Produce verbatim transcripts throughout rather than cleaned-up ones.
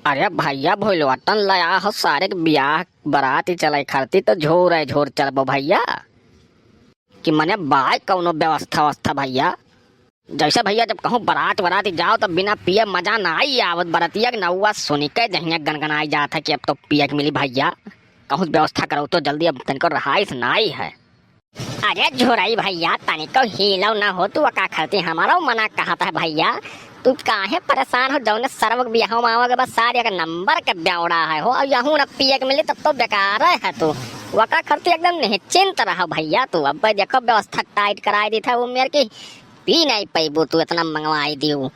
अरे भइया, भोलवटन लया हो सारे के बियाह बरात ही चलै खरती तो झोर है झोर चलबो भइया। कि मने बाय कौनो व्यवस्था व्यवस्था भइया। जैसे भइया जब कहूँ बरात वरात जाओ तो बिना पिए मजा नाई आवत। बरतिया के नौआ सुनी के जहिया गनगनाई जात है कि अब तो पिए के मिली भइया। कहूँ व्यवस्था करो तो जल्दी, अब तनिको रहाइस नाई है। अरे झुरई भइया, तनिको हीलो ना हो तू, का खरती हमरो मना कहत है भइया। तू काहे परेशान हो, जौने सरवक बियाह में आओगे बस सारे एक नंबर के ब्यौड़ा है हो, और यहू न पिए के मिली तब तो बेकार है तू। वका खरती एकदम निश्चिंत रहो भइया तू। अब देखो व्यवस्था टाइट कराई दी था वो मेर की, पी नहीं पैबू तू, इतना मंगवाई दियो।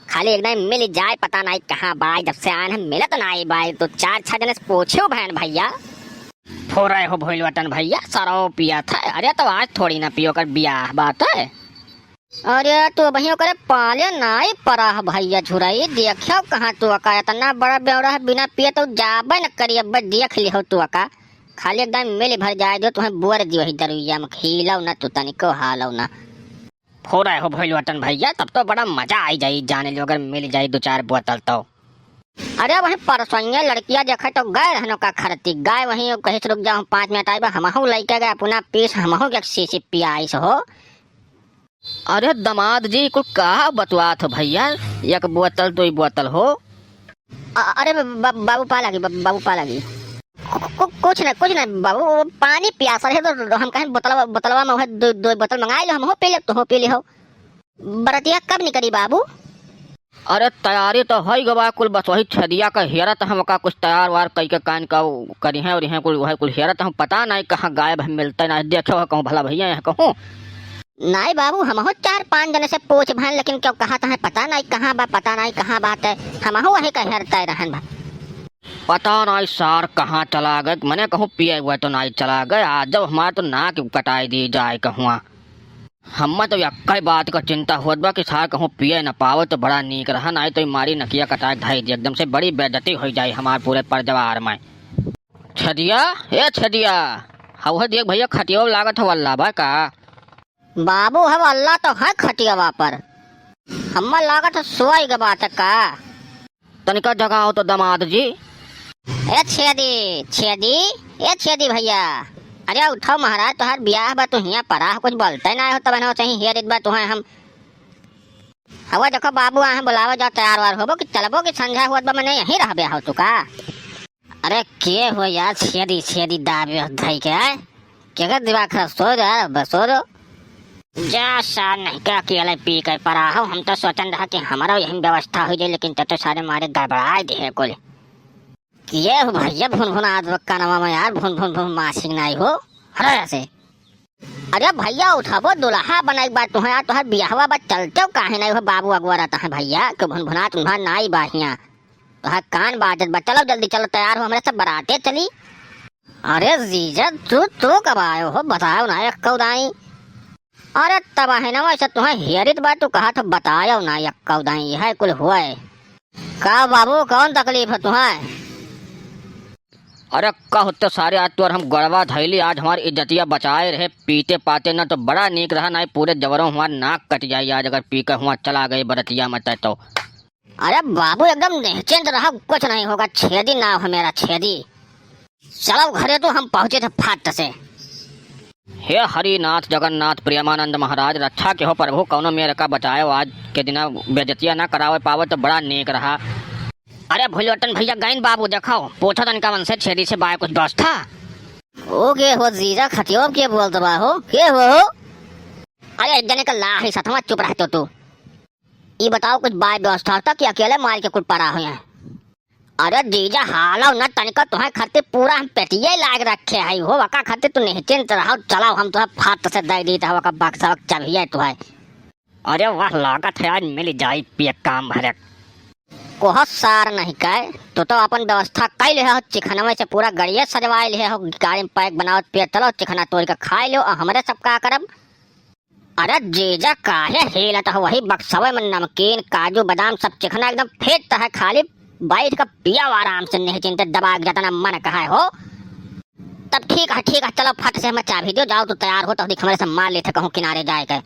खाली एकदम मिल जाए, पता नहीं कहाँ बाय, जब से आए हैं मिलत नहीं बाय। तो चार छह जने से पूछो बहन भइया। फोरे हो भोलवटन भइया, सरौ पियत है। अरे तो आज थोड़ी ना पियो कर बियाह बात है। अरे तू अबहीं ओकरे पाले नाई परा ह भइया झुरई, देखियो कहाँ तू ओका इतना बड़ा ब्यौरा है, बिना पिए तो जाबे न करी। अब देख लिहो तू ओका, खाली एकदम मिल भर जाए जो तुहें बोर दी वही दरुइया में, हिलौ ना तू तनिको हालौ ना। फोरे हो भोलवटन भइया, तब तो बड़ा मजा आई जाई, जाने लो अगर मिल जाई दो चार बोतल तो। अरे वहीं परसोइया लड़किया देखे तो गए रहनो का खरती, गए वहीं कहिस रुक जाओ हम पाँच मिनट आइबा, हमहू लइके गए अपना पीस, हमहू के एक शीशी पियाइस हो। अरे दमाद जी, कुल का बतवात हो भइया, एक बोतल दुई बोतल हो। अ-, अरे ब-, ब-, बाबू पा लगी, ब-, बाबू पा लगी। कु-, कु-, कुछ नहीं, कुछ नहीं बाबू, वो पानी प्यासा है तो हम कहें बोतलवा, बोतलवा में वह दो, दो बोतल मंगाई लो, हमहू पी ले, तुहू पी ले हो। बरतिया कब निकली बाबू? अरे तैयारी तो होइ गवा कुल, बस वही छेदिया का हेरत हम का कुछ तैयार वार कई के कान का उ करी हैं और इहें कुल वही कुल हेरत हम, पता नहीं कहाँ गायब है, मिलते नहीं, देखे हो कहूँ भला भइया यहाँ कहूँ। नहीं बाबू, हमहू चार पाँच जने से पूछ भन, लेकिन क्यों कहा तो है पता नहीं कहाँ बा, पता नहीं कहाँ बात है, हमहू वही का हेरते रहन भा। पता नहीं सार कहाँ चला गए, मने कहूँ पिए हुए तो नहीं चला गए, आज जब हमार तो नाक कटाई दी जाए कहूँ। हम्मा तो यक्कै बात का चिंता होत बा कि सार कहूँ पिए न पावे तो बड़ा नीक रहा, नाई तो ई मारी नकिया कटाए के धई दी, एकदम से बड़ी बेइज्जती होइ जाई हमार पूरे परजवार में। छेदिया, ए छेदिया, हऊ है देख भइया खटियो लागत हो अल्लाह बा का? बाबू हम अल्लाह तो है खटियावा पर, हम्मा लागत हो सोई के बात है का? तनिका जगाओ तो दमाद जी। ए छेदी, छेदी, ए छेदी भइया, अरे उठाओ महाराज, तोहार बियाह बा, तू हियाँ परा हो, कुछ बोलते ना हो, तब ना सही हेरित बा तुहें हम। हवा देखो बाबू, आहे बुलावा, जा तैयार वार होबो कि चलबो कि संझा हुआ बा, मने यहीं रहबे हो तू का? अरे के हो यार, छेदी, छेदी दाबे हो धई के, आए? केकर दिमाग खराब? सो जा, बस सो जा। जा सार, नहीं के अकेले पी के परा हो। हम तो सोचन रहा कि हमारा यही व्यवस्था हो जाए, लेकिन ते तो सारे मारे गड़बड़ाए दिहे कुल। ये हो भइया, भुनभुनात बा कनवा में यार, भुन भुन भुन मासिक नाई हो। हरे से। अरे भइया, उठाबो, दुल्हा बनाई के बा तुहें यार, तोहर बियाहवा बा, चलते हो काहे नहीं हो बाबू, अगुआ रहता है भइया, के भुनभुनात उन्हा नाई बा हियाँ। तोहर कान बाजत बा, चलो जल्दी चलो, तैयार हो, हमरे सब बराते चली। अरे जीजा, तू, तू कब आयो हो? बतायो ना एक्कौ दाई। अरे तब है ना, वैसे तुहें हेरित बा, तू कहा था बतायो ना एक्कौ दाई, यह कुल हुआ है। का बाबू, कौन तकलीफ है तुहें? अरे का होते सारे, आज तोर हम गड़वा धैली, आज हमारी इज्जतिया बचाए रहे, पीते पाते ना तो बड़ा नीक रहा, ना पूरे जबरों हमार नाक कट जाई आज अगर पी के हुआ चला गए बरतिया में तै तो। अरे बाबू, एकदम निश्चिंत रहो, कुछ नहीं होगा। छेदी नाव है मेरा, छेदी। चलो घरे तो हम पहुँचे थे फट से। हे हरिनाथ जगन्नाथ प्रेमानंद महाराज, रक्षा के हो प्रभु, कौनो मेर का बचायो, आज के दिना बेइज्जतिया ना करावे पावे तो बड़ा नेक रहा। अरे भुलवटन भइया गइन बाबू, देखो, पूछो तनिका मन से छेदी से बाय कुछ व्यवस्था। ओ के हो जीजा, खटियो के बोलत बा हो, के हो? अरे एक जने का ला है सथवा, चुप रह तो तू। ई बताओ, कुछ बाय व्यवस्था होता कि अकेले मार के कुल परा हुए हैं? अरे जीजा, हालो न तनिको, तुहें खातिर पूरा हम पेटिये लाग रखे हई हो, वका खातिर तू निश्चिंत रहो। चलो, हम तुहें फट से दे दी, तो वका बक्सा वक चाबिये तुहें। अरे वाह, लागत है आज मिल जाई पिए काम भरे। कोह सार नहीं कहे, तू तो अपन व्यवस्था कई ले हो, चिखनवे से पूरा गड़िया सजवाए ले हो, गाड़ी में पैक बनावत पिए चलो, चिखना तोड़ के खाए लो, और हमरे सब का करब? अरे जीजा, काहे हिलत हो? वही बक्सवे में नमकीन, काजू, बादाम सब चिखना एकदम फिट है, खाली बैठ के पिया आराम से, नहीं चिंते दबा के जितना मन कहे हो। तब ठीक है, ठीक है, चलो फट से हमें चाबी दो, जाओ तू तैयार हो, तो दिख हमरे से मार लेते कहूँ किनारे जाए के।